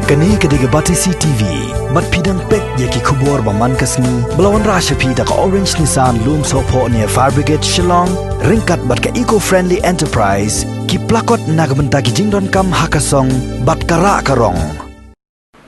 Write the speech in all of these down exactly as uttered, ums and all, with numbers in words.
Kane ka dei ka Batesi T V. Bad phi dang peit ïa ki khubor ba man ka sngi ba la wanrah sha phi da ka Orange Nissan Lumsohphoh near Fire Brigade Shillong, ryngkat bad ka Eco Friendly Enterprise, ki plakot na ka bynta ki jingdonkam ha ka song bad ka rah ka rong.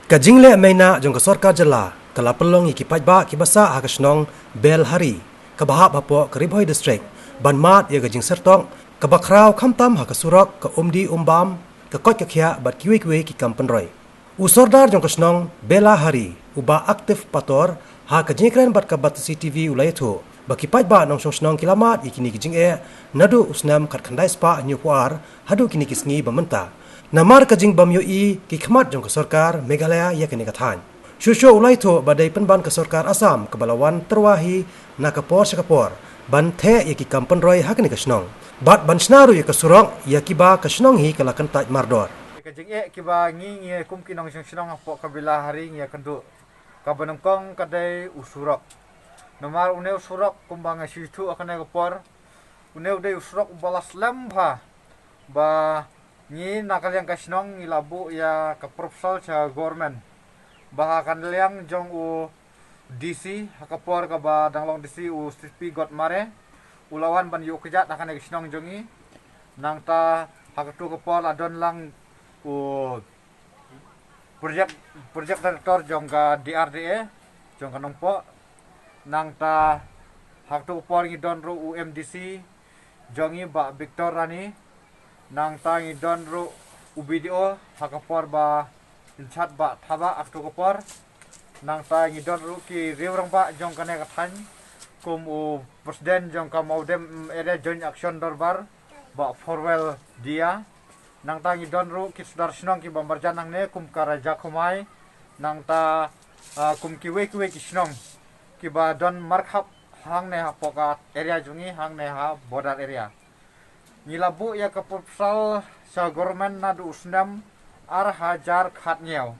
Ka jingleh maina jong ka sorkar jylla ka la pynlong ïa ki paidbah kiba sah ha ka shnong Belhari, kaba hap hapoh ka Ri Bhoi District, ban mad ïa ka jingsertok kaba khraw khamtam ha ka surok, ka umdih umbam, ka koit ka khiah bad kiwei kiwei ki kam pynroi. U sordar jong ka shnong Belahari, u Bah Active Pator, ha ka jingkren bad ka Batesi T V u la ïathuh ba ki paidbah nongshong shnong ki la mad ïa kine ki jingeh naduh u snem khatkhyndai spah hynñiewphew ar haduh kine ki sngi ba mynta. Namar ka jingbym ïohi ki khmat jong ka sorkar Meghalaya ïa kane ka thaiñ. Shuh shuh u la ïathuh ba dei pynban ka sorkar Assam kaba la wan tyrwa hi na ka por sha ka por ban theh ïa ki kam pynroi ha kane ka shnong bad ban shna ruh ïa ka surok ïa kiba ka shnong hi ka la kyntait mardor. Ka jingeh kiba ngi, ngi kum ki nongshong shnong hapoh ka Belahari ngi ïakynduh, kaba nyngkong ka dei u surok. Namar une u surok kumba nga shu ïathuh ha kane ka por, une u dei u surok uba la slem bha. Ba ngi na ka liang ka shnong ngi la buh ïa ka proposal sha government ba ha ka liang jong u D C, ha ka por kaba dang long D C u C P Godmare, u la wan ban ïuh kjat ha kane ka shnong jong ngi. Nangta ha katu ka por la don lang u project, project director jong ka D R D A jong ka Nongpoh. Nangta ha katu ka por ngi don ruh u M D C jong ngi, Bah Victor Rani. Nangta ngi don ruh u B D O ha ka por ba in charge Bah Thaba ha katu ka por. Nangta ngi don ruh ki riew rangbah jong kane ka thaiñ, kum u president jong ka Mawdem Area Joint Action Dorbar, Bah Forwell Dia. Nangta ngi don ruh ki sordar shnong kiba marjan nangne, kum ka Raja Khumai. Nangta, ah, kum kiwei kiwei ki shnong kiba don markhap hangne hapoh ka area jong ngi, hangne ha border area. Ngi la buh ïa ka proposal sha government naduh u snem ar hajar khathynñiew,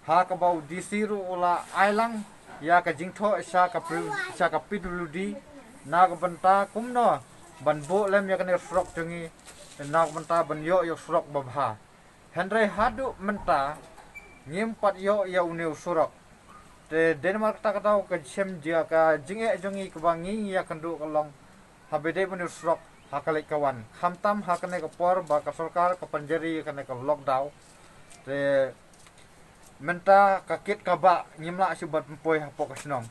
ha kaba u D C ruh u la ai lang ïa ka jingthoh sha ka P-, sha ka P W D na ka bynta kumno ban buh lem ïa kane ka surok jong ngi, na ka bynta ban ïoh ïa u surok ba bha. Hynrei haduh mynta ngim pat ïoh ïa une u surok. Te dei namar kata ka daw ka shem jia ka jingeh jong ngi kaba ngi ïakynduh ka long, haba dei ba une u surok ha ka leit ka wan, khamtam ha kane ka por ba ka sorkar ka pynjari kane ka lockdown. Te mynta ka kit ka bah ngim lah shuh ban pynpoi hapoh ka shnong.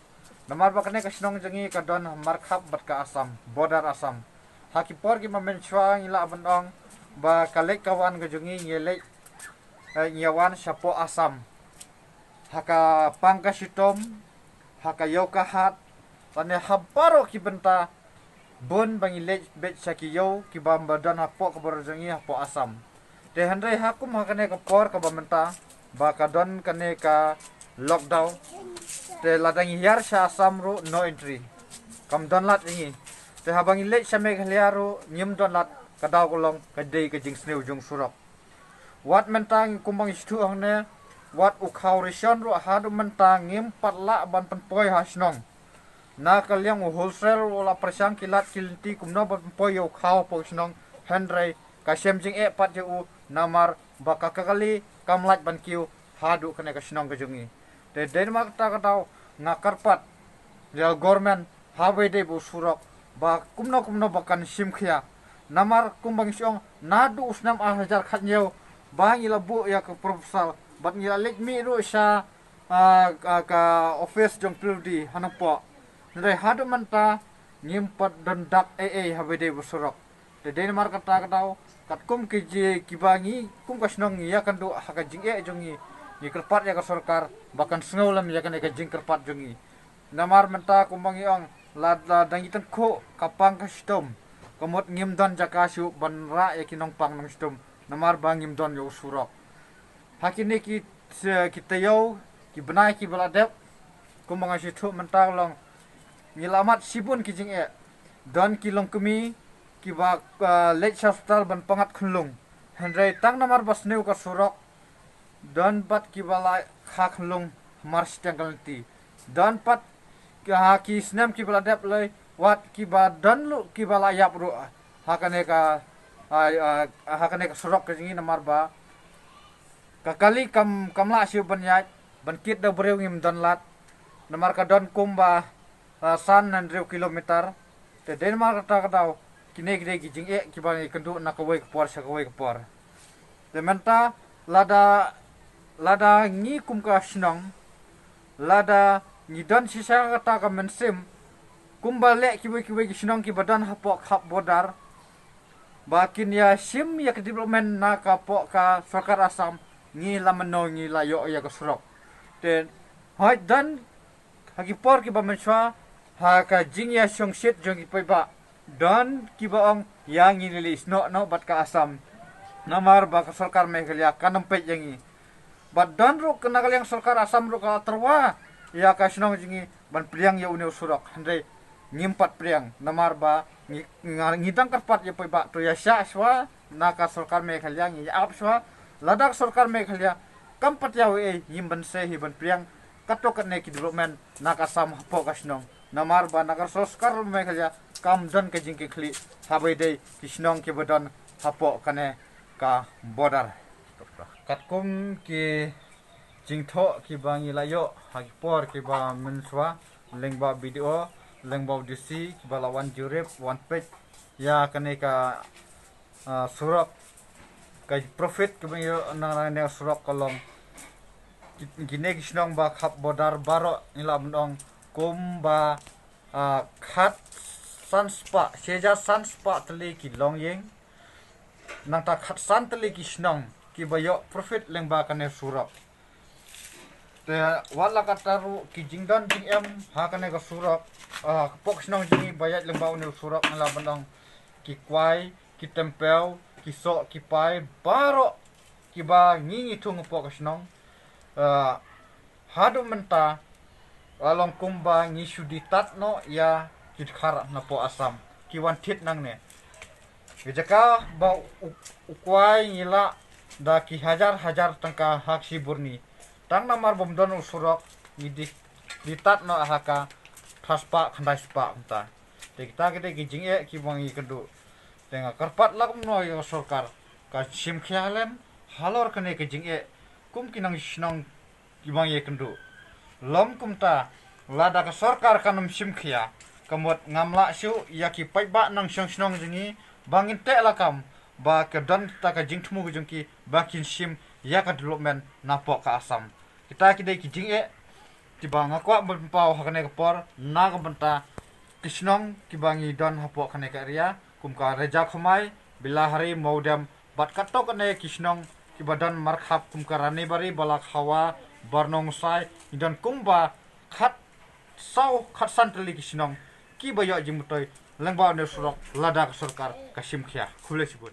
Namar ba kane ka shnong jong ngi ka don ha markhap bad ka Assam, border Assam. Ha ki por kiba mynshuwa ngi lah ban ong ba ka leit ka wan ka jong ngi, ngi leit, eh, ngi wan shapoh Assam, ha ka Pangkashitom, ha ka Ïew Kahat, lane ha baroh ki bynta bun ba ngi leit beit sha ki ïew kiba ym don hapoh ka border jong ngi hapoh Assam. Te hynrei ha kum ha kane ka por kaba mynta ba ka don kane ka lockdown, te lada ngi hiar sha Assam ruh no entry, kam don lad ïa ngi. Te haba ngi leit sha Meghalaya ruh ngim don lad, ka daw ka long ka dei ka jingsniew jong surok. Wat mynta ngi kum ba ngi shu ong ne, wat u khaw ration ruh haduh mynta ngim pat lah ban pynpoi ha shnong. Na ka liang u wholesale ruh u la pyrshang ki lad ki lynti kumno ban pynpoi ïa u khaw hapoh shnong, hynrei ka shem jingeh pat ïa u namar ba ka kali kam lah ban kiew haduh kane ka shnong ka jong ngi. Te dei namar kata ka daw nga kyrpad ïa government, haba dei ba u surok, ba kumno kumno ba kan shim khia. Namar kum ba ngi shu ong naduh u snem ar hajar khathynñiew ba ngi la buh ïa ka proposal bad ngi la leit mih ruh sha, ah, ka, ka office jong P W D ha Nongpoh. Hynrei haduh mynta ngim pat don dak ei ei haba dei ba u surok. Te dei namar kata ka daw katkum ki jia kiba ngi kum ka shnong ngi ïakynduh ha ka jingeh jong ngi, ngi kyrpad ïa ka sorkar ba kan sngew lem ïa kane ka jingkyrpad jong ngi. Namar mynta kum ba ngi ong, lada ngi tyngkhuh ka Pangkashitom, ka mut ngim don jaka shuh ban rah ïa ki nongpang nongshitom namar ba ngim don ïa u surok. Ha kine ki, ki taïew, ki bnai kiba la dep, kum ba nga shu ïathuh mynta ka long, ngi la mad shibun ki jingeh. Don ki longkmie kiba, ah, leit sha hospital ban pyngngad khunlung, hynrei tang namar ba sniew ka surok, don pat kiba la kha khunlung hamar shiteng ka lynti. Don pat ha ki snem kiba la dep lei, wat kiba don ruh kiba la ïap ruh ha kane ka, ah, ah, ha kane ka surok ka jong ngi namar ba Ka kali kam, kam lah shuh ban ïaid, ban kit da u briew ngim don lad. Namar ka don kumba, ah, san hynriew kilometer. Te dei namar kata ka daw, kine ki dei ki jingeh kiba ngi kynduh na kawei ka por sha kawei ka por. Te mynta lada, lada ngi kum ka shnong, lada ngi don shisha kata ka mynsiem, kumba leh kiwei kiwei ki shnong kiba don hapoh khap border, ba kin ïa shim ïa ka development na ka poh ka sorkar Assam, ngi la mynno ngi la ïoh ïa ka surok. Te hoi don ha ki por kiba mynshuwa, ha ka jingïashongshit jong ki paidbah, don kiba ong ïa ngi lili snoh noh bad ka Assam. Namar ba ka sorkar Meghalaya kan ym peit ïa ngi. Bad don ruh ka na ka liang sorkar Assam ruh ka tyrwa ïa ka shnong jong ngi ban pdiang ïa une u surok. Hynrei ngim pat pdiang namar ba ngi, nga, ngi dang kyrpad ïa paidbah to ïa shah shuwa na ka sorkar Meghalaya, ngi ïa ap shuwa. Lada ka sorkar Meghalaya kam pat ïa wei ei, ngim banse hi ban pdiang kato katne ki development na ka Assam hapoh ka shnong. Namar ba na ka sorkar Meghalaya kam don ka jingkitkhlieh haba ïadei ki shnong kiba don hapoh kane ka border. Katkum ki jingthoh kiba ngi la ïoh ha ki por kiba mynshuwa, lyngba B D O, lyngba D C, kiba la wan jurip, wan peit ïa kane ka, ah, surok, ka profit kiba ngi ïoh na, na, na surok ka long. Ki, kine ki shnong ba khap border baroh ngi lah ban ong kumba, ah, khatsan spah, shi hajar san spah tylli ki longïing. Nangta khatsan tylli ki shnong kiba ïoh profit lyngba kane surok. Te wat la katta ruh ki jingdon jingem ha kane ka surok, ah, ka pok shnong jong ngi ba ïaid lyngba une u surok ngi lah ban ong ki kwai, ki tempew, ki soh, ki pai, baroh kiba ngi ngi thung hapoh ka shnong. Ah, haduh mynta la long kumba ngi shu die tad noh ïa ki dkhar napoh Assam ki wan thied nangne. Ka jaka ba u, u kwai ngi lah da ki hajar hajar tyngka ha ka shi burni. Tang namar bym don u surok ngi die, die tad noh ha ka phra spah khyndai spah mynta. Te kita ki dei ki jingeh kiba ngi kynduh. Te nga kyrpad la kumno ïa ka sorkar ka shim khia lem halor kane ka jingeh kum ki nongshong shnong kiba ngi ïakynduh. Lym kumta, lada ka sorkar kan ym shim khia, ka mut ngam lah shuh ïa ki paidbah nongshong shnong jong ngi ba ngin teh lakam ba ka don kata ka jingthmu ka jong ki ba kin shim ïa ka development napoh ka Assam. Kita ki dei ki jingeh kiba nga kwah ban pynpaw ha kane ka por na ka bynta ki shnong kiba ngi don hapoh kane ka area kum ka Rajakhumai, Bilahari, Mawdem, bad katto katne ki shnong kiba don markhap kum ka Ranibari, Balakhawa, Barnungsai, ngi don kumba khatsaw khatsan tylli ki shnong kiba ïoh jingmyntoi lyngba une u surok lada ka sorkar ka shim khia. Khublei shibun.